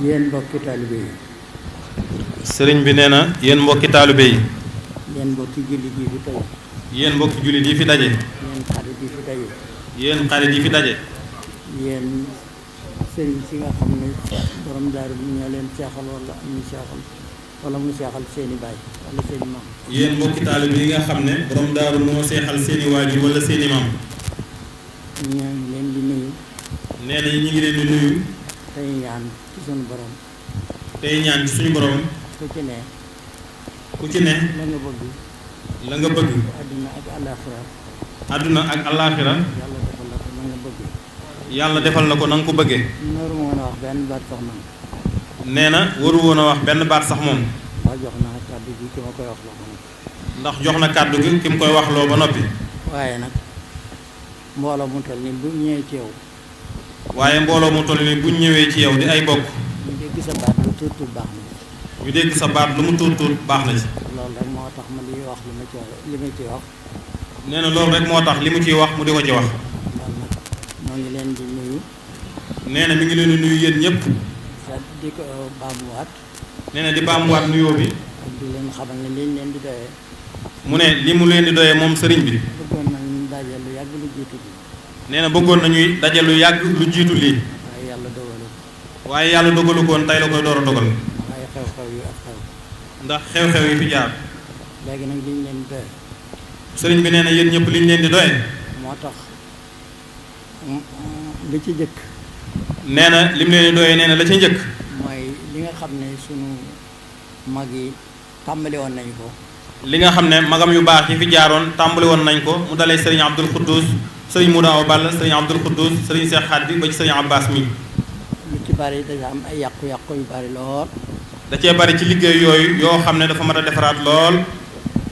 yéen mbokki taalibe yi. sëriñ bi nee na yéen mbokki taalibe yi. yéen mbokki jullit yi fi tey. yéen mbokki jullit yi fi daje. yéen xarit yi fi daje. yéen xarit yi fi daje. yéen sëriñ si nga xam ne borom daaru bi ñoo leen seexal wala ñu seexal wala mu seexal seeni baay wala seeni maam. yéen mbokki taalibe yi nga xam ne borom daaru moo seexal seeni waajur wala seeni maam. ñoo ngi leen di nuyu. nee na ñu ngi leen di nuyu. tey ñaan ci suñu borom. tey ñaan ci suñu borom. ku ci ne. ku ci ne. la nga bëgg. la nga bëgg. àdduna ak àllaaxira. àdduna ak àllaaxira. yàlla defal la ko na nga ko bëggee. yàlla defal na ko na nga ko bëggee. waru woon a wax benn baat sax man. nee na waru woon a wax benn baat sax moom. ndax jox na kàddu gi ki ma koy wax loo ko nag. ndax jox na kàddu gi ki mu koy wax loo ba noppi. waaye nag mbooloo mu toll ni bu ñëwee ci yow. waaye mbooloo mu toll ni buñ ñëwee ci yow di ay bokk. ñu dégg sa baat lu tuut tuut baax na. ñu dégg sa baat lu mu tuut tuut baax na ci. loolu rek moo tax ma di wax li ma ci wax. nee na loolu rek moo tax li mu ciy wax mu di ko ci wax. loolu nag ñoo ngi leen di nuyu. nee na mi ngi leen di nuyu yéen ñëpp. di ko baamuwaat. nee na di baamuwaat nuyoo bi. ak di leen xamal ne liñ leen di doyee. mu ne li mu leen di doyee moom sëriñ bi. bëggoon nañu daje lu yàgg lu jiitu bi. nee na bëggoon nañuy daje lu yàgg lu jiitu lii. waaye yàlla dogalu ko. waaye yàlla dogalu ko woon tey la koy door a dogal. ay xew-xew yu ak xew. ndax xew-xew yi fi jaar. léegi nag liñ leen di doyee. sëriñ bi nee na yéen ñëpp liñ leen di doyee. moo tax li ci jëkk. nee na lim leen di doyee nee na la ca njëkk. mooy li nga xam ne sunu mag yi tàmbali woon nañu ko. li nga xam ne magam yu baax yi fi jaaroon tàmbali woon nañ ko mu dalee sëriñ Abdul Xuddus sëriñ Mouda Awa Balla sëriñ Abdul Xuddus sëriñ Seex Xaddi ba ci sëriñ Abbas mi. lu ci bari dafa am ay yàqu-yàqu yu bari lool. da cee bari ci liggéey yooyu yoo xam ne dafa mat a defaraat lool.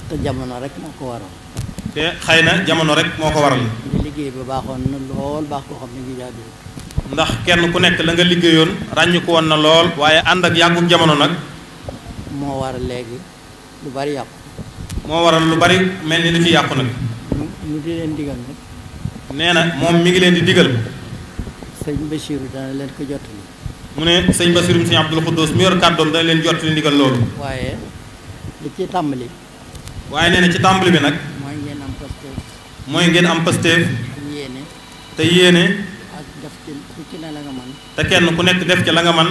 te jamono rek moo ko waral. te xëy na jamono rek moo ko waral. li liggéey bi baaxoon na lool baax koo xam ne ngi jaaduwul. ndax kenn ku nekk la nga liggéeyoon ràññu ko woon na lool. waaye ànd ak yàggug jamono nag. moo waral léegi lu bari yàqu. moo waral lu bari mel ni lu ci yàqu nag. ñu di leen digal nag. nee na moom mi ngi leen di digal. sëñ Bachirou dana leen ko jottali. mu ne sëñ Basirum sëñ Abdul Xuddus mi yor kàddoom dana leen jottali ndigal loolu. waaye li ci tàmbali. waaye nee na ci tàmbali bi nag. mooy ngeen am pasteef. mooy ngeen am pasteef. ak yéene. te yéene. ak def ci ku ci ne la nga man. te kenn ku nekk def ci la nga man.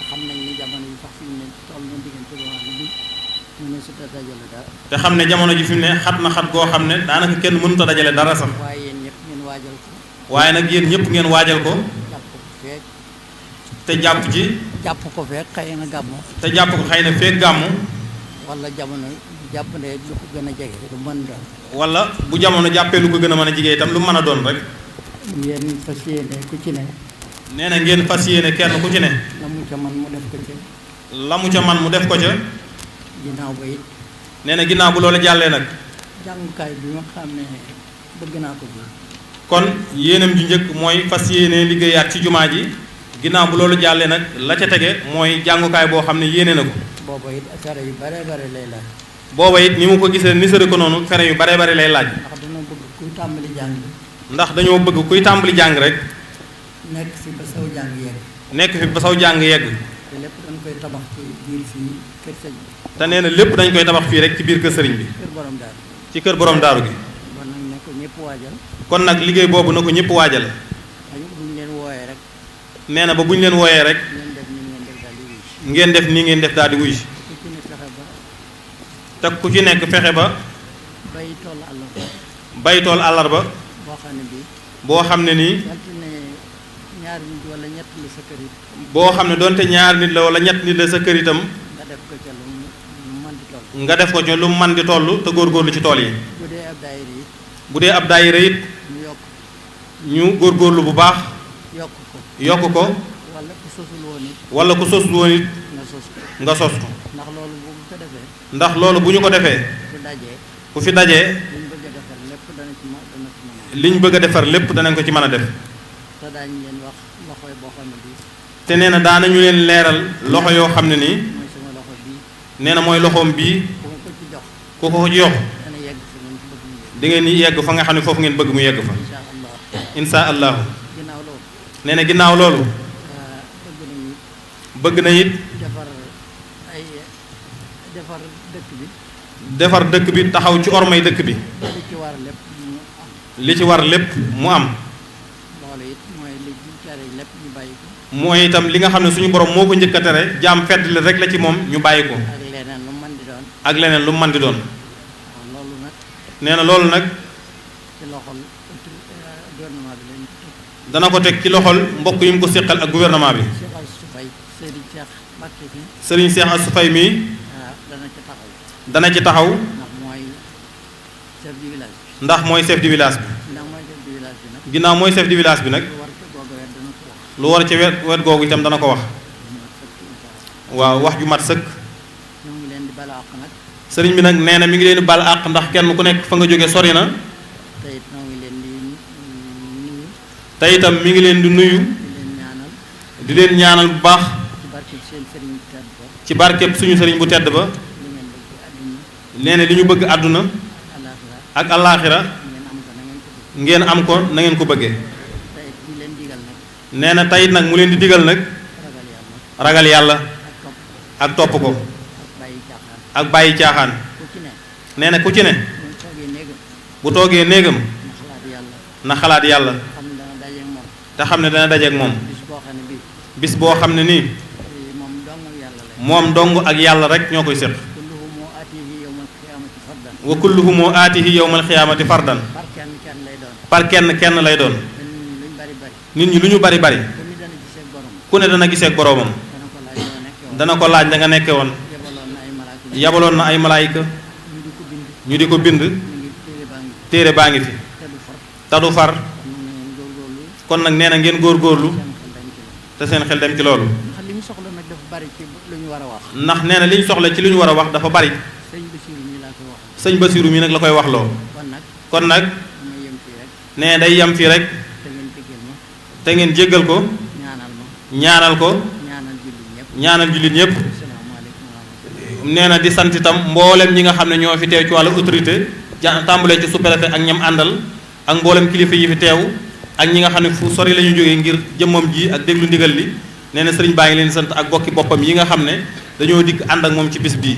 xam nañ ni jamono yi sax fi mu ne toll na diggante boo xam ne bi mu ne su ta dajale dara. te xam ne jamono ji fi mu ne xat na xat goo xam ne daanaka kenn mënut a dajale dara sax. waaye yéen ñëpp ngeen waajal ko. waaye nag yéen ñëpp ngeen waajal ko. jàpp ko feek. te jàpp ci. jàpp ko feek xëy na gàmmu. te jàpp ko xëy na feek gàmmu. wala jamono jàpp ne lu ko gën a jege lu mën doon. wala bu jamono jàppee lu ko gën a mën a jigee itam lu mën a doon rek. ngeen fas yéene ku ci ne. nee na ngeen fas yéene kenn ku ci ne. la mu ca man mu def ko ca. la mu ca man mu def ko ca. ginnaaw ba it. nee na ginnaaw bu loolu jàllee nag. jàngukaay bi nga xam ne bëgg naa ko ji. kon yéenam ji njëkk mooy fas yéene liggéeyaat ci jumaa ji. ginnaaw bu loolu jàllee nag la ca tege mooy jàngukaay boo xam ne yéene na ko. booba it fere yu bare bare lay laaj. booba it ni mu ko gisee ni sëre ko noonu fere yu bare bare lay laaj. ndax dañoo bëgg kuy tàmbali jàng. ndax dañoo bëgg kuy tàmbali jàng rek. nekk fi ba saw jàng yegg. nekk fi ba saw jàng yegg. te lépp dañ koy tabax ci biir fii kër sëñ bi. te nee na lépp dañ koy tabax fii rek ci biir kër sëriñ bi. kër borom daal. ci kër borom daaru gi. kon nag ne ko ñëpp waajal. kon nag liggéey boobu na ko ñëpp waajal. ay bu ñu leen wooyee rek. nee na ba bu ñu leen wooyee rek. ngeen def ni ngeen def daal di wuyu. ngeen def nii ngeen def daal di wuy. ku ci ne fexe ba. te ku ci nekk fexe ba. bay tool àllarba. bay tool àllarba. boo xam ne bii. boo xam ne nii. donte ne ñaari nit wala ñett la sa kër it. boo xam ne donte ñaar nit la wala ñett nit la sa kër itam. nga def ko ca lu mu mën di toll. nga def ko ci lu mu mën di toll te góorgóorlu ci tool yi. bu dee ab daayira it. bu dee ab daayira it. ñu yokk. ñu góorgóorlu bu baax. yokk ko. yokk ko. wala ku sosul woon it. wala ku sosul woon it. nga sos ko. nga sos ko. ndax loolu bu ko defee. ndax loolu bu ñu ko defee. bu dajee. ku fi dajee. liñ bëgg a defar lépp dana ci mën dana ci mën. liñ bëgg a defar lépp danañ ko ci mën a def. te daañu leen wax loxo boo xam ne bii. te nee na daanañu leen leeral loxo yoo xam ne nii. mooy sama loxo bii. nee na mooy loxoom bii. ku ma ko ci jox. ku ko ci jox. dana yegg fi ngeen bëgg mu yegg. di ngeen yegg fa nga xam ne foofu ngeen bëgg mu yegg fa. incha allah. insha allahu. ginnaaw loolu. nee na ginnaaw loolu. bëgg nañu. bëgg na it defar dëkk bi. defar dëkk bi taxaw ci ormay dëkk bi. li ci war lépp mu am. li ci war lépp mu am. loolu it mooy li ñu tere lépp ñu bàyyi ko. mooy itam li nga xam ne suñu borom moo ko njëkk a tere jaam fedd li rek la ci moom ñu bàyyi ko. ak leneen lu mën di doon. ak leneen lu mën di doon. loolu nag. nee na loolu nag. ci loxol gouvernement bi lañ ko teg. dana ko teg ci loxol mbokk yi mu ko séqal ak gouvernement bi. Serigne Cheikh Assou Faye mii. dana ci taxaw. ndax mooy chef du village bi. ginnaaw mooy chef du village bi nag. lu war ci wet googu itam dana ko wax. waaw wax ju mat sëkk. sëriñ bi nag nee na mi ngi leen di bal àq ndax kenn ku nekk fa nga jóge sori na. te itam mi ngi leen di nuyu. di leen ñaanal bu baax. ci barkeb suñu sëriñ bu tedd ba. nee na li ñu bëgg àdduna. ak àllaaxira ngeen am ko na ngeen ko bëggee. nee na tayit nag mu leen di digal nag. ragal yàlla. ak topp ko. ak bàyyi caaxaan. nee na ku ci ne. bu toogee néegam. na xalaat yàlla. te xam ne dana dajeek moom. bis boo xam ne nii. moom dong ak yàlla rek ñoo koy séq. wa kulluhumu aatihi yawmal xiyaamati fardan. par kenn lay doon. nit ñi lu ñu bari bari. ku ne dana giseek boroomam. dana ko laaj da nga nekke woon. yabaloon na ay malaayika. ñu di ko bind. téere baa ngi fi. te du far. kon nag nee na ngeen góorgóorlu. te seen xel dem ci loolu. ndax nee na li ñu soxla ci li ñu war a wax dafa bari. sëñ Basiiru mi nag la koy wax loo. kon nag nee day yem fii rek. te ngeen jéggal ko. ñaanal ko. ñaanal jullit ñëpp. nee na di sant itam mboolem ñi nga xam ne ñoo fi teew ci wàllu autorité tàmbalee ci sous-préfet ak ñam àndal ak mboolem kilifa yi fi teew ak ñi nga xam ne fu sori la ñu jógee ngir jëmmam ji ak déglu ndigal li. nee na sëriñ baa ngi leen sant ak bokki boppam yi nga xam ne dañoo dikk ànd ak moom ci bis bii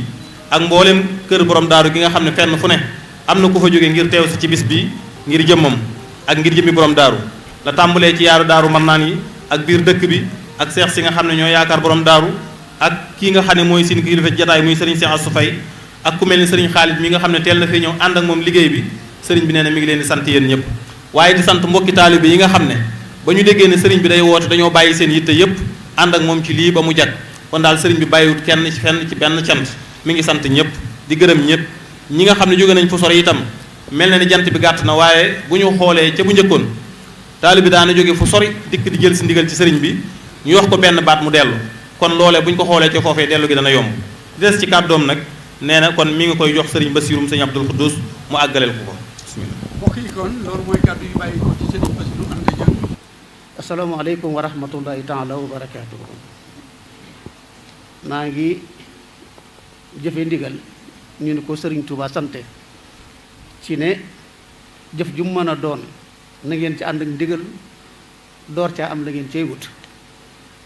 ak mboolem kër borom daaru gi nga xam ne fenn fu ne am na ku fa jógee ngir teew si ci bis bii ngir jëmmam ak ngir jëmmi borom daaru la tàmbalee ci yaaru daaru mën naan yi ak biir dëkk bi ak seex si nga xam ne ñoo yaakaar borom daaru ak kii nga xam ne mooy seen kilifa jataay muy sëriñ Cheikh Assou Faye ak ku mel ni sëriñ Xaalid mi nga xam ne teel na fee ñëw ànd ak moom liggéey bi sëriñ bi nee na mi ngi leen di sant yéen ñëpp waaye di sant mbokki taalibe yi nga xam ne ba ñu déggee ne sëriñ bi day woote dañoo bàyyi seen yitte yëpp ànd ak moom ci lii ba mu jag kon daal sëriñ bi bàyyiwut kenn ci fenn ci benn cant mi ngi sant ñëpp di gërëm ñëpp ñi nga xam ne jóge nañ fu sori itam mel na ni jant bi gàtt na waaye bu ñu xoolee ca bu njëkkoon taalibe bi daana jóge fu sori dikk di jël si ndigal ci sëriñ bi ñu wax ko benn baat mu dellu kon loolee bu ñu ko xoolee ca foofee dellu gi dana yomb des ci kàddoom nag nee na kon mi ngi koy jox sëriñ Basiirum sëriñ Abdul Xuddus mu àggaleel ko bismillah. mbokk yi kon loolu mooy kàddu yu bàyyi ko ci sëriñ Basiiru Anta Dieng. asalaamaaleykum wa rahmatullahi taala wa barakaatuhu. maa ngi jëfe ndigal ñu ni ko sëriñ Touba sante ci ne jëf ju mu mën a doon na ngeen ci ànd ak ndigal door caa am la ngeen cey wut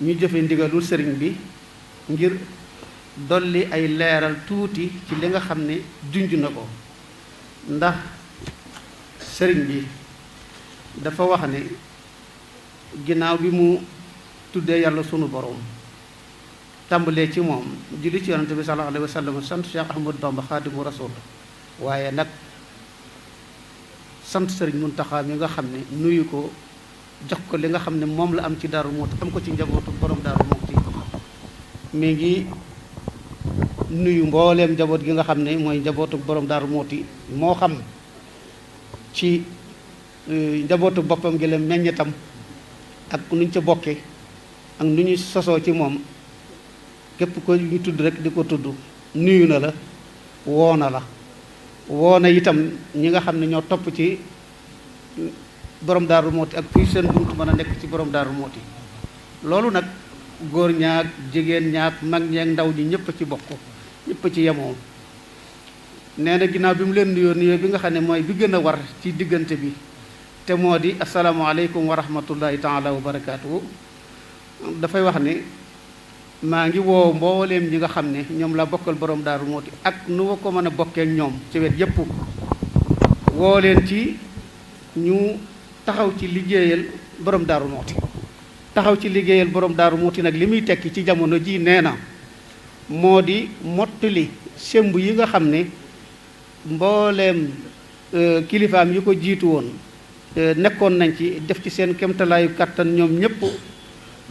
ñu jëfe ndigalul sëriñ bi ngir dolli ay leeral tuuti ci li nga xam ne junj na ko ndax sëriñ bi dafa wax ne ginnaaw bi mu tuddee yàlla sunu borom tàmbalee ci moom julli ci yonante bi sallallahu alayhi wa sallam sant Cheikh Ahmadou Bamba Xaadimu Rasuul waaye nag sant sëriñ Muntaxa mi nga xam ne nuyu ko jox ko li nga xam ne moom la am ci Daaru Muxti am ko ci njabootu borom Daaru Muxti mi ngi nuyu mbooleem njaboot gi nga xam ne mooy njabootu borom Daaru Muxti moo xam ci njabootu boppam gi la meññetam ak nu ñu ca bokke ak nu ñu sosoo ci moom képp ko ñu tudd rek di ko tudd nuyu na la woo na la woo na itam ñi nga xam ne ñoo topp ci borom Daaru Muxti ak fii seen buntu mën a nekk ci borom Daaru Muxti loolu nag góor ñaak jigéen ñaak mag ñeek ndaw ñi ñëpp ci bokk ñëpp ci yemoo nee na ginnaaw bi mu leen nuyoo nuyoo bi nga xam ne mooy bi gën a war ci diggante bi te moo di asalaamaaleykum wa rahmatullahi taala wa barakaatu. dafay wax ne maa ngi woo mbooleem ñi nga xam ne ñoom la bokkal borom Daaru Muxti ak nu ma ko mën a bokkee ak ñoom ci wet yépp woo leen ci ñu taxaw ci liggéeyal borom Daaru Muxti. taxaw ci liggéeyal borom Daaru Muxti nag li muy tekki ci jamono ji nee na moo di mottali semb yi nga xam ne mbooleem kilifaam yi ko jiitu woon nekkoon nañ ci def ci seen kemtalaayu kàttan ñoom ñëpp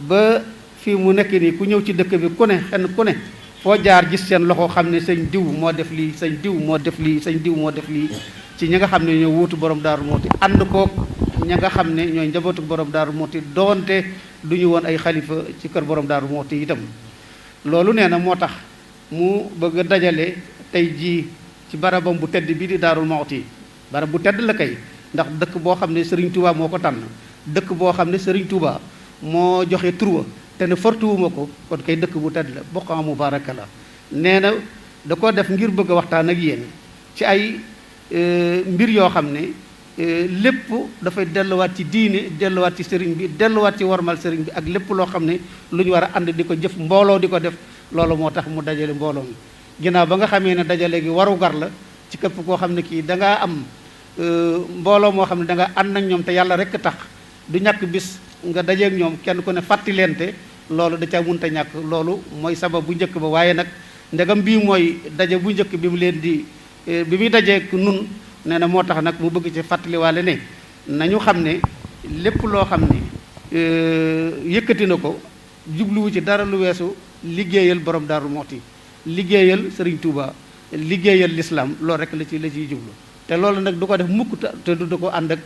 ba fii mu nekk nii ku ñëw ci dëkk bi ku ne xenn ku ne foo jaar gis seen loxo xam ne sëñ diw moo def lii sëñ diw moo def lii sëñ diw moo def lii ci ñi nga xam ne ñoo wuutu borom Daaru Muxti ànd koog ña nga xam ne ñooy njabootu borom Daaru Muxti doonte du ñu woon ay xalifa ci kër borom Daaru Muxti itam loolu nee na moo tax mu bëgg a dajale tey jii ci barabam bu tedd bi di Daaru Muxti barab bu tedd la kay ndax dëkk boo xam ne Serigne Touba moo ko tànn dëkk boo xam ne Serigne Touba moo joxe turwa te ne fortuwuma ko kon kay dëkk bu tedd la boqaa mubaaraka la nee na da ko def ngir bëgg a waxtaan ak yéen ci ay mbir yoo xam ne lépp dafay delluwaat ci diine delluwaat ci sëriñ bi delluwaat ci warmal sëriñ bi ak lépp loo xam ne lu ñu war a ànd di ko jëf mbooloo di ko def loolu moo tax mu dajale mbooloo mi ginnaaw ba nga xamee ne dajale gi waru gar la ci képp koo xam ne kii da ngaa am mbooloo moo xam ne da nga ànd ak ñoom te yàlla rek tax du ñàkk bis nga dajeeg ñoom kenn ku ne fàttilente loolu da ca munta ñàkk loolu mooy sabab bu njëkk ba waaye nag ndegam bii mooy daje bu njëkk bi mu leen di bi muy dajeeg nun nee na moo tax nag mu bëgg ci fàttaliwaale ne nañu xam ne lépp loo xam ne yëkkati na ko jubluwu ci dara lu weesu liggéeyal borom Daaru Muxti liggéeyal Serigne Touba liggéeyal l'islam loolu rek la ciy jublu te loolu nag du ko def mukk te du ko ànd ak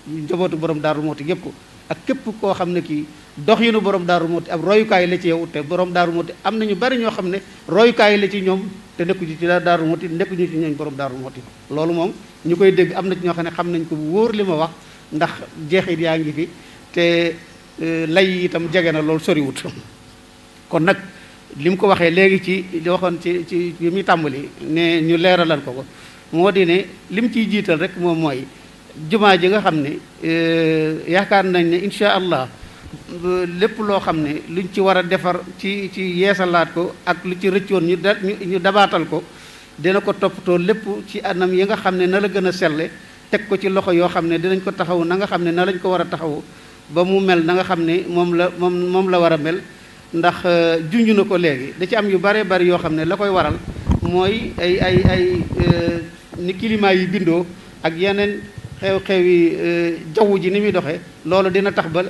njabootu borom Daaru Muxti gépp ak képp koo xam ne kii doxinu borom Daaru Muxti ab royukaay la ci yow te borom Daaru Muxti am na ñu bari ñoo xam ne royukaay la ci ñoom te nekkuñu ci Daaru Muxti nekkuñu ci ñooñ borom Daaru Muxti loolu moom ñu koy dégg am na ci ñoo xam ne xam nañ ko bu wóor li ma wax ndax jeexit yaa ngi fi te lay itam jege na loolu soriwut kon nag li mu ko waxee léegi ci waxoon ci yi muy tàmbali ne ñu leeralal ko moo di ne li mu ciy jiital rek moom mooy jumaa ji nga xam ne yaakaar nañ ne incha allah lépp loo xam ne luñ ci war a defar ci yeesalaat ko ak lu ci rëccoon ñu dabaatal ko dina ko toppatoo lépp ci anam yi nga xam ne na la gën a selle teg ko ci loxo yoo xam ne dinañ ko taxaw na nga xam ne na lañ ko war a taxaw ba mu mel na nga xam ne moom la war a mel ndax junj na ko léegi da ci am yu bare bari yoo xam ne la koy waral mooy ay ni climat yi bindoo ak yeneen xew-xew yi jaww ji ni muy doxee loolu dina tax ba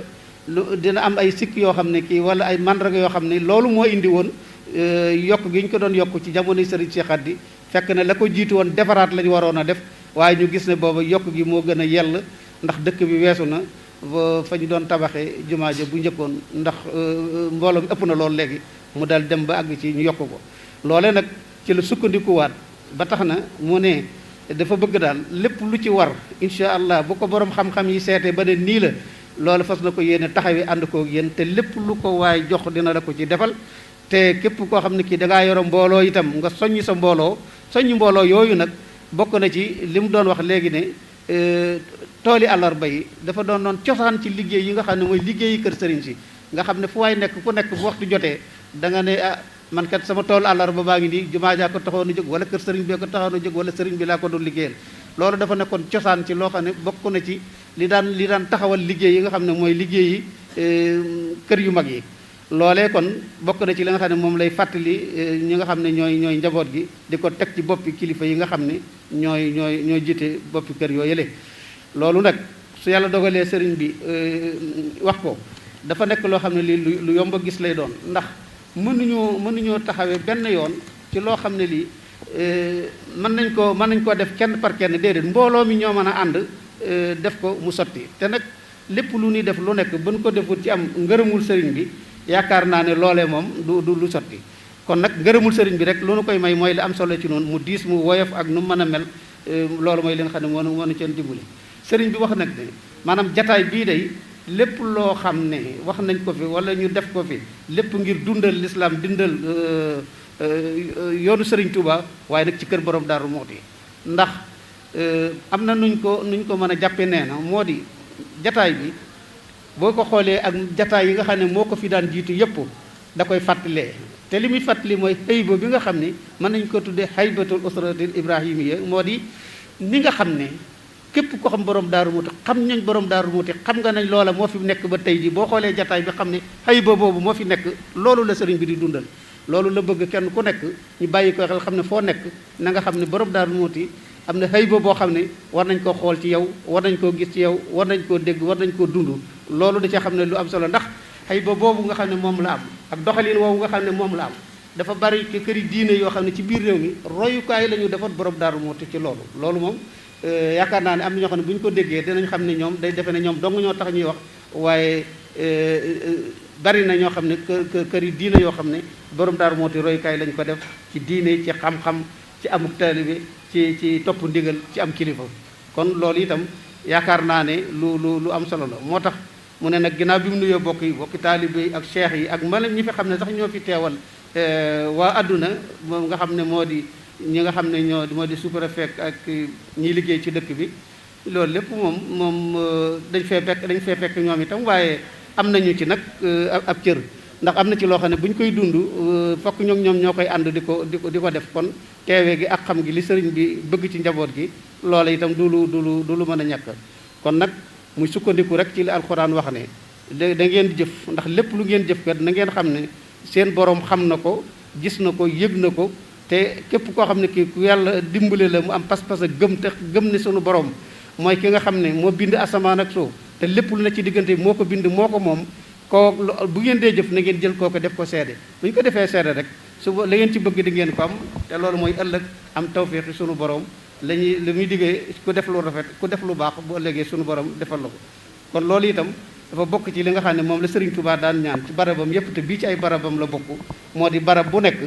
dina am ay sikk yoo xam ne kii wala ay mandarga yoo xam ne loolu moo indi woon yokk gi ñu ko doon yokk ci jamonoy Serigne Cheikh Khady fekk ne la ko jiitu woon defaraat la ñu waroon a def waaye ñu gis ne booba yokk gi moo gën a yell ndax dëkk bi weesu na fa ñu doon tabaxee jumaa ja bu njëkkoon ndax mbooloo mi ëpp na loolu léegi mu dal dem ba àgg ci ñu yokk ko loole nag ci la sukkandikuwaat ba tax na mu ne dafa bëgg daal lépp lu ci war incha allah bu ko borom xam-xam yi seetee ba ne nii la loolu fas na ko yéene taxawee ànd koog yéen te lépp lu ko waay jox dina la ko ci defal te képp koo xam ne kii da ngaa yoro mbooloo itam nga soññ sa mbooloo soññ mbooloo yooyu nag bokk na ci li mu doon wax léegi ne tooli àllarba yi dafa doon cosaan ci liggéey yi nga xam ne mooy liggéeyi kër sëriñ si nga xam ne fu waay nekk ku nekk bu waxtu jotee da nga ne man kat sama toolu àllarba baa ngi nii jumaa jaa ko taxoon a jóg wala kër sëriñ bi ko taxoon a jóg wala sëriñ bi laa ko doon liggéeyal loolu dafa nekkoon cosaan ci loo xam ne bokk na ci li daan taxawal liggéey yi nga xam ne mooy liggéeyi kër yu mag yi loolee kon bokk na ci li nga xam ne moom lay fàttali ñi nga xam ne ñooy njaboot gi di ko teg ci boppi kilifa yi nga xam ne ñooy jiite boppi kër yoo yële loolu nag su yàlla dogalee sëriñ bi wax ko dafa nekk loo xam ne lii lu yomb a gis lay doon ndax mënuñoo taxawee benn yoon ci loo xam ne lii mën nañ koo def kenn par kenn déedéet mbooloo mi ñoo mën a ànd def ko mu sotti te nag lépp lu ñuy def lu nekk bu ñu ko defut ci am ngërëmul sëriñ bi yaakaar naa ne loolee moom du lu sotti kon nag ngërëmul sëriñ bi rek lu nu koy may mooy li am solo ci noonu mu diis mu woyof ak nu mën a mel loolu mooy li nga xam ne moo nu ceen dimbali sëriñ bi wax nag ne maanaam jataay bii day lépp loo xam ne wax nañ ko fi wala ñu def ko fi lépp ngir dundal lislaam dundal yoonu sëriñ Touba waaye nag ci kër borom Daaru Muxti ndax am na nuñ ko mën a jàppe nee na moo di jataay bi boo ko xoolee ak jataay yi nga xam ne moo ko fi daan jiitu yépp da koy fàttalee te li muy fàttali mooy xëyba bi nga xam ni mën nañ ko tuddee xaybatul usratil ibrahimiya moo di ni nga xam ne képp ko xam borom Daaru Muxti xam nañ borom Daaru Muxti xam nga nañ loola moo fi nekk ba tey ji boo xoolee jataay bi xam ne xayba boobu moo fi nekk loolu la sëriñ bi di dundal loolu la bëgg kenn ku nekk ñu bàyyi ko xel xam ne foo nekk na nga xam ne borom Daaru Muxti am na xëyba boo xam ne war nañ koo xool ci yow war nañ koo gis ci yow war nañ koo dégg war nañ koo dund loolu da ca xam ne lu am solo ndax xëyba boobu nga xam ne moom la am ak doxalin woowu nga xam ne moom la am dafa bari ci këri diine yoo xam ne ci biir réew mi royukaay la ñu defoon borom Daaru Muxti ci loolu moom yaakaar naa ne am na ñoo xam ne bu ñu ko déggee dinañ xam ne ñoom day defe ne ñoom dong ñoo tax ñuy wax waaye bari na ñoo xam ne këri diine yoo xam ne borom Daaru Muxti royukaay lañ ko def ci diine ci xam-xam ci amuk taalibe ci topp ndigal ci am kilifa kon loolu itam yaakaar naa ne lu am solo la moo tax mu ne nag ginnaaw bi mu nuyoo bokki taalibe yi ak cheikh yi ak mala ñi fi xam ne sax ñoo fi teewal waa àdduna moom nga xam ne moo di ñi nga xam ne moo di sous-préfet ak ñiy liggéey ci dëkk bi loolu lépp moom dañ fee fekk ñoom itam waaye am nañu ci nag ab cër ndax am na ci loo xam ne bu ñu koy dund fokk ñoom ñoo koy ànd di ko def kon teewee gi ak xam gi li sëriñ bi bëgg ci njaboot gi loola itam du lu mën a ñàkk kon nag muy sukkandiku rek ci li alxuraan wax ne da ngeen jëf ndax lépp lu ngeen jëf kat na ngeen xam ne seen borom xam na ko gis na ko yëg na ko te képp koo xam ne kii ku yàlla dimbale la mu am pas-pas ak gëm ne sunu borom mooy ki nga xam ne moo bind asamaan ak suuf te lépp lu ne ci diggante moo ko bind moo ko moom koo bu ngeen dee jëf na ngeen jël kooku def ko seede bu ñu ko defee seede rek su la ngeen ci bëgg di ngeen ko am te loolu mooy ëllëg am tawféexi sunu borom li muy diggee ku def lu rafet ku def lu baax bu ëllëgee sunu borom defal la ko kon loolu itam dafa bokk ci li nga xam ne moom la Serigne Touba daan ñaan ci barabam yépp te bii ci ay barabam la bokk moo di barab bu nekk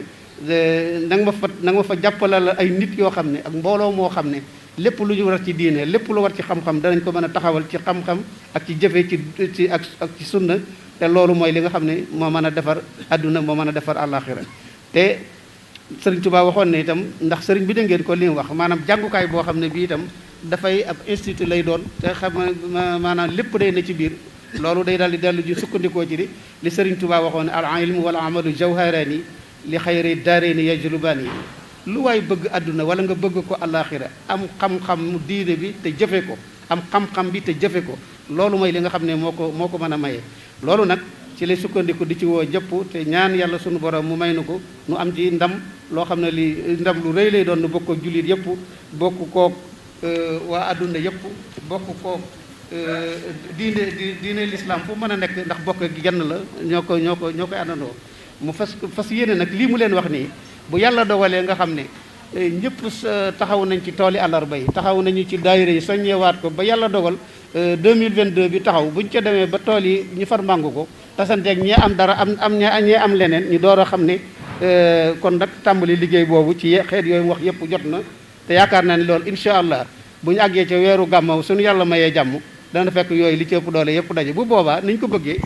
na nga ma fa jàppalal ay nit yoo xam ne ak mbooloo moo xam ne lépp lu ñu war ci diine lépp lu war ci xam-xam danañ ko mën a taxawal ci xam-xam ak ci jëfe ci ak ci sunna te loolu mooy li nga xam ne moo mën a defar adduna moo mën a defar àllaaxira te Serigne Touba waxoon ne itam ndax Serigne bi da ngeen ko li mu wax maanaam jàngukaay boo xam ne bii itam dafay ab institut lay doon te xam maanaam lépp day na ci biir loolu day daal di dellu ji sukkandikoo ci li Serigne Touba waxoon ne al ilmu wal amalu jawharani li xayri daarayni yajlubaani lu waay bëgg àdduna wala nga bëgg ko àllaaxira am xam-xam diine bi te jëfe ko am xam-xam bi te jëfe ko loolu mooy li nga xam ne moo ko mën a maye loolu nag ci lay sukkandiku di ci woo jëpp te ñaan yàlla sunu borom mu may nu ko nu am ci ndam loo xam ne li ndam lu rëy lay doon nu bokk ak jullit yëpp bokk kook waa àdduna yëpp bokk kook diine l'islam fu mën a nekk ndax bokk gi genn la ñoo koy àndandoo mu fas yéene nag lii mu leen wax nii bu yàlla dogalee nga xam ne ñëpp taxaw nañ ci tooli àllarba yi taxaw nañu ci daayira yi soññewaat ko ba yàlla dogal 2022 bi taxaw buñ ca demee ba tool yi ñu far màngu ko tasanteeg ñee am dara ñee am leneen ñu door a xam ne kon nag tàmbali liggéey boobu ci xeet yooyu wax yëpp jot na te yaakaar naa ne loolu incha allah bu ñu àggee ca weeru gàmmaw suñu yàlla mayee jàmm dana fekk yooyu li ci ëpp doole yëpp daje bu boobaa niñ ko bëggee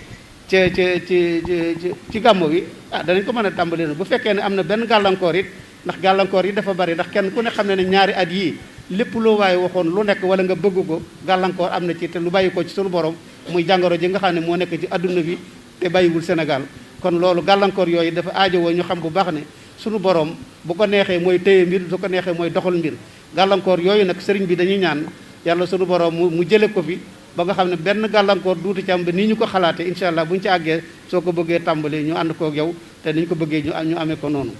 ci gàmmu gi danañ ko mën a tàmbali na bu fekkee ne am na benn gàllankoor it ndax gàllankoor yi dafa bari ndax kenn ku ne xam ne ne ñaari at yii lépp loo waaye waxoon lu nekk wala nga bëgg ko gàllankoor am na ci te lu bàyyi ko ci sunu borom muy jàngoro ji nga xam ne moo nekk ci adduna bi te bàyyiwul Sénégal kon loolu gàllankoor yooyu dafa aajowoo ñu xam bu baax ne sunu borom bu ko neexee mooy téye mbir su ko neexee mooy doxal mbir gàllankoor yooyu nag sëriñ bi dañuy ñaan yàlla sunu borom mu jële ko fi ba nga xam ne benn gàllankoor duutu ci am ba nii ñu ko xalaatee incha allah bu ñu ci àggee soo ko bëggee tàmbali ñu ànd kook yow te ni ñu ko bëggee ñu amee ko noonu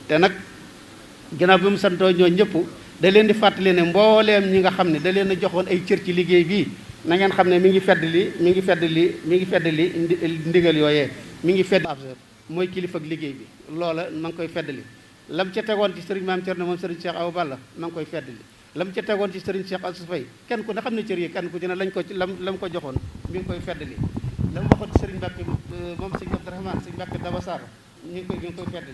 te nag ginnaaw bi mu santoo ñoo ñëpp da leen di fàttali ne mbooleem ñi nga xam ne da leen a joxoon ay cër ci liggéey bii na ngeen xam ne mi ngi fedd li ndigal yooyee mi ngi fedd mooy kilifa ak liggéey bi loola ma ngi koy fedd li lam ca tegoon ci sëriñ Maam Cerno moom sëriñ Cheikh Awa Balla ma ngi koy fedd li lam ca tegoon ci sëriñ Cheikh Assou Faye kenn ku ne xam ne cër yi kenn ku ci ne lañ ko ci lam ko joxoon mi ngi koy fedd li lam waxoon ci sëriñ Mbàkke moom sëriñ Abdourahmane sëriñ Mbàkke Daba Sarr mi ngi koy fedd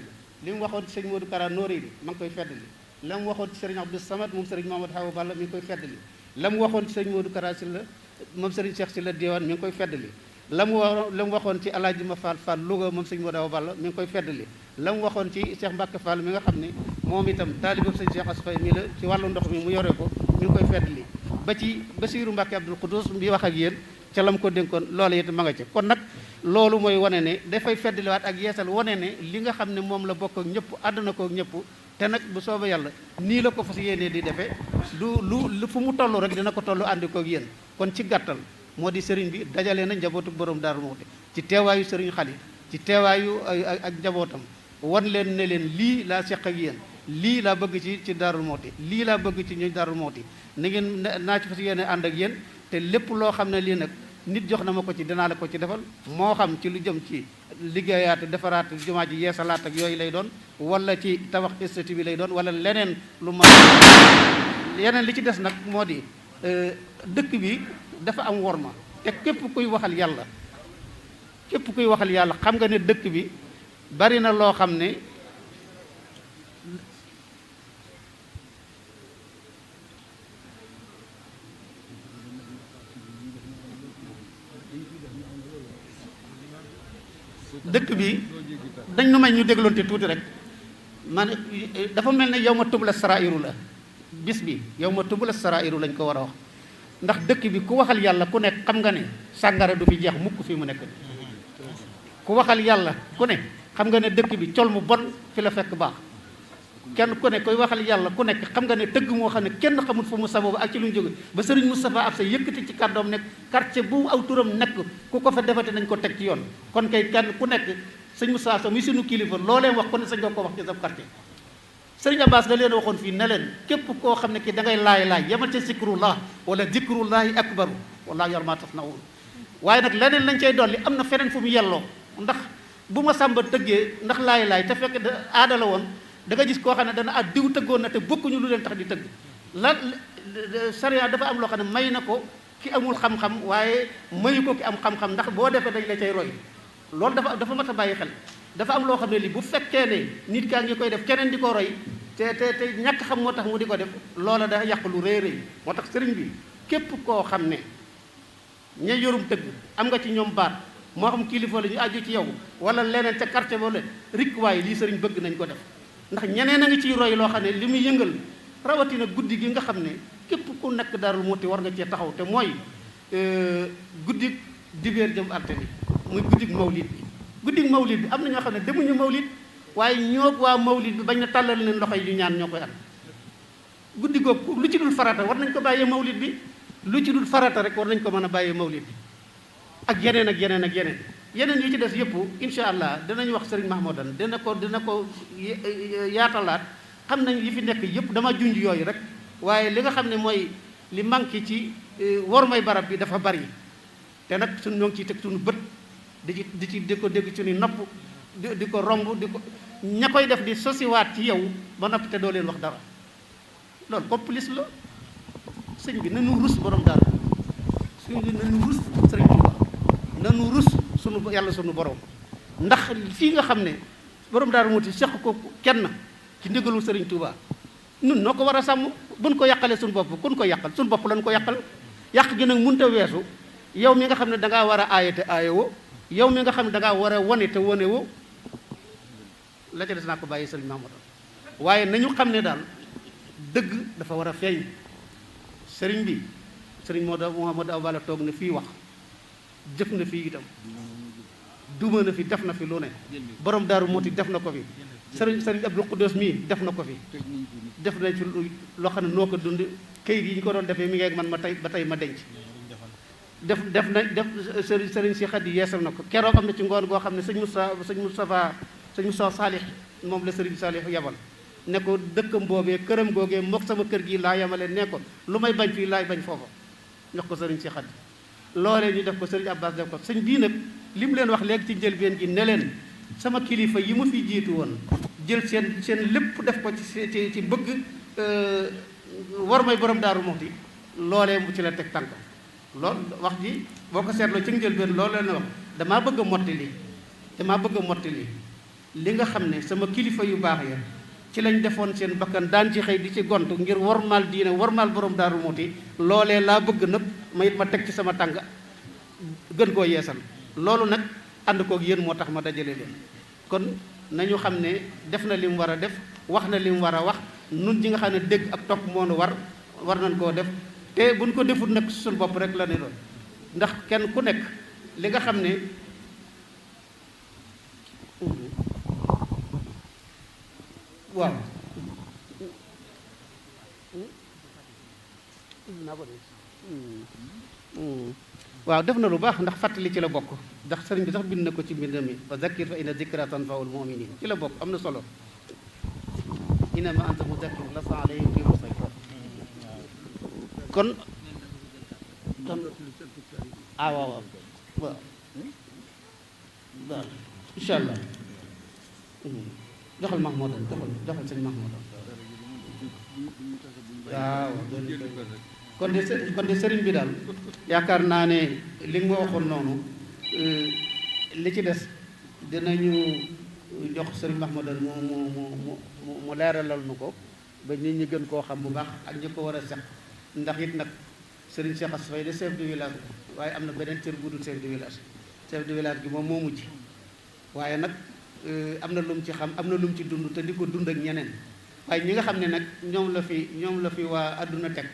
li mu waxoon ci sëriñ Modou Kara Noreyni ma ngi koy fedd li la mu waxoon ci sëriñ Abdou Samad moom sëriñ Mamadou Hawa Balla mi ngi koy fedd li la mu waxoon ci sëriñ Modou Kara Sylla moom sëriñ Cheikh Sylla Diwane mi ngi koy fedd li la mu waxoon ci Alaaji Ma Fall Louga moom sëriñ Modou Hawa Balla mi ngi koy fedd li la mu waxoon ci Cheikh Mbacke Fall mi nga xam ne moom itam taalibu sëriñ Cheikh Assou Faye mi la ci wàllu ndox mi mu yore ko mi ngi koy fedd li ba ci Basiiru Mbacke Abdoul Khoudous bi wax ak yéen ca la mu ko dénkoon loola it ma nga ca kon nag loolu mooy wane ne dafay feddliwaat ak yeesal wane ne li nga xam ne moom la bokk ak ñëpp àdduna ko ak ñëpp te nag bu soobee yàlla nii la ko fas yéenee di defee lu fu mu toll rek dina ko toll àndi ko ak yéen. kon ci gàttal moo di sëriñ bi dajale na njabootu borom Daaru Muxti ci teewaayu sëriñ Xalil ci teewaayu ak njabootam wan leen ne leen lii laa seq ak yéen lii laa bëgg ci Daaru Muxti lii laa bëgg ci ñu Daaru Muxti na ngeen naa ci fas yéene ànd ak yéen te lépp loo xam ne lii nag nit jox na ma ko ci dinaa la ko ci defal moo xam ci lu jëm ci liggéeyaat defaraat jumaa ji yeesalaat ak yooyu lay doon wala ci tabax esthétique bi lay doon wala leneen lu ma yeneen li ci des nag moo di dëkk bi dafa am worma te képp kuy waxal yàlla xam nga ne dëkk bi bari na loo xam ne dëkk bi dañ nu may ñu dégloonte tuuti rek man dafa mel ne yow ma tubla sarairu la bis bi yow ma tubla sarairu lañ ko war a wax ndax dëkk bi ku waxal yàlla ku nekk xam nga ne sàngara du fi jeex mukk fi mu nekk ku waxal yàlla ku ne xam nga ne dëkk bi col mu bon fi la fekk baax kenn ku ne koy waxal yàlla ku nekk xam nga ne tëgg moo xam ne kenn xamul fu mu saboobu ak ci lu ñu jóge ba sëriñ Moustapha Absa yëkkati ci kàddoom nekk quartier bu aw turam nekk ku ko fa defate nañ ko teg ci yoon kon kay kenn ku nekk sëñ Moustapha Absa muy sunu kilifa loo leen wax ku ne sañ nga ko wax ci sa quartier sëriñ Abbas da leen waxoon fii ne leen képp koo xam ne kii da ngay laay yemal ca zikrullah wala zikrullahi akbaru wallaahu ya'lamu maa tasna'uun waaye nag leneen lañ cay dolli am na feneen fu mu yelloo ndax bu ma sàmba tëggee ndax laay te fekk aada la woon da nga gis koo xam ne dana diw tëggoon na te bokkuñu lu leen tax di tëgg lan sariya dafa am loo xam ne may na ko ki amul xam-xam waaye mayu ko ki am xam-xam ndax boo defee dañ la cay roy loolu dafa mat a bàyyi xel dafa am loo xam ne li bu fekkee ne nit kaa ngi koy def keneen di ko roy te ñàkk xam moo tax mu di ko def loola da yàq lu rëy rëy moo tax sëriñ bi képp koo xam ne ña yorum tëgg am nga ci ñoom baat moo xam kilifa la ñu aju ci yow wala leneen ca quartier boole rik waaye lii sëriñ bëgg nañ ko def ndax ñeneen a ngi ciy roy loo xam ne li muy yëngal rawatina guddi gi nga xam ne képp ku nekk Daaru Muxti war nga cee taxaw te mooy guddi dibéer jëm altine muy guddi mawlid bi guddi mawlid bi am na ñoo xam ne demuñu mawlid waaye ñoo waa mawlid bi bañ na tàllal leen loxo yi ñu ñaan ñoo koy am guddi googu lu ci dul farata war nañ ko bàyyee mawlid bi lu ci dul farata rek war nañ ko mën a bàyyee mawlid bi ak yeneen yeneen yi ci des yëpp incha allah dinañ wax sëriñ Mahmoudan dina ko yaatalaat xam nañ yi fi nekk yëpp dama junj yooyu rek waaye li nga xam ne mooy li manqué ci war may barab bi dafa bari te nag suñ ñoo ngi ciy teg suñu bët di ko dégg suñu nopp di ko romb di ko ña koy def di sosiwaat ci yow ba noppi te doo leen wax dara loolu complice la sëñ bi nañu rus borom daal sëñ bi nañu rus sëriñ Tuuba nañu rus sunu yàlla sunu borom ndax fii nga xam ne borom Daaru Muxti seq ko kenn ci ndigalu sëriñ Tuuba nun noo ko war a sàmm buñ ko yàqalee suñu bopp kun ko yàqal suñu bopp lañ ko yàqal yàq gi nag mënta weesu yow mi nga xam ne dangaa war a aaye te aayewoo yow mi nga xam ne dangaa war a wane te wanewoo la ca des naa ko bàyyi sëriñ Mahmoudan waaye nañu xam ne daal dëgg dafa war a feeñ sëriñ bi sëriñ Mouhamadou Awa Balla toog na fii wax jëf na fii itam duma na fi def na fi lu ne borom Daaru Muxti def na ko fi sëriñ Abdou Khoudoss mii def na ko fi def na ci loo xam ne noo ko dund kayit yi ñu ko doon defee mi ngi ak man ba tey ma denc def sëriñ si Xadi yeesal na ko keroog am na ci ngoon goo xam ne sëñ Moustapha Saalix moom la sëriñ Saalix yebal ne ko dëkkam boobee këram googee mook sama kër gi laa yemale ne ko lu may bañ fii laay bañ foofa jox ko sëriñ si Xadi loolee ñu def ko sëriñ Abbas def ko sëñ bii nag li mu leen wax léegi ci njëlbeen gi ne leen sama kilifa yi ma fi jiitu woon jël seen lépp def ko ci bëgg war may borom Daaru Muxti loolee mu ci la teg tànk loolu wax ji boo ko seetloo ci njëlbeen loolu leen wax damaa bëgg a mottali li nga xam ne sama kilifa yu baax ya ci lañ defoon seen bakkan daan ci xëy di ci gont ngir warmaal diine warmaal borom Daaru Muxti loolee laa bëgg nag ma it ma teg ci sama tànk gën koo yeesal loolu nag ànd koog yéen moo tax ma dajale leen kon nañu xam ne def na li mu war a def wax na li mu war a wax nun ñi nga xam ne dégg ak topp moo nu war nañ koo def te buñ ko defut nag suñu bopp rek la ne doon ndax kenn ku nekk li nga xam ne waaw waaw def na lu baax ndax fàttali ci la bokk ndax sëriñ bi sax bind na ko ci mbindam mi fa zakkir fa inna zikra tanfaul muminin ci la bokk am na solo innama anta muzakkir lasta alayhim bi musaytir kon waaw waaw waaw waaw incha allah joxal Mahmoudan joxal sëñ Mahmoudan waaw kon de sëriñ bi daal yaakaar naa ne li nga ma waxoon noonu li ci des dinañu jox sëriñ Mahmoudan mu leeralal nu ko ba nit ñi gën koo xam bu baax ak ñi ko war a seq ndax it nag sëriñ Cheikh Assou Faye de chef de village waaye am na beneen cër bu dul chef de village gi moom moo mujj waaye nag am na lu mu ci xam am na lu mu ci dund te di ko dund ak ñeneen waaye ñi nga xam ne nag ñoom la fi waa àdduna teg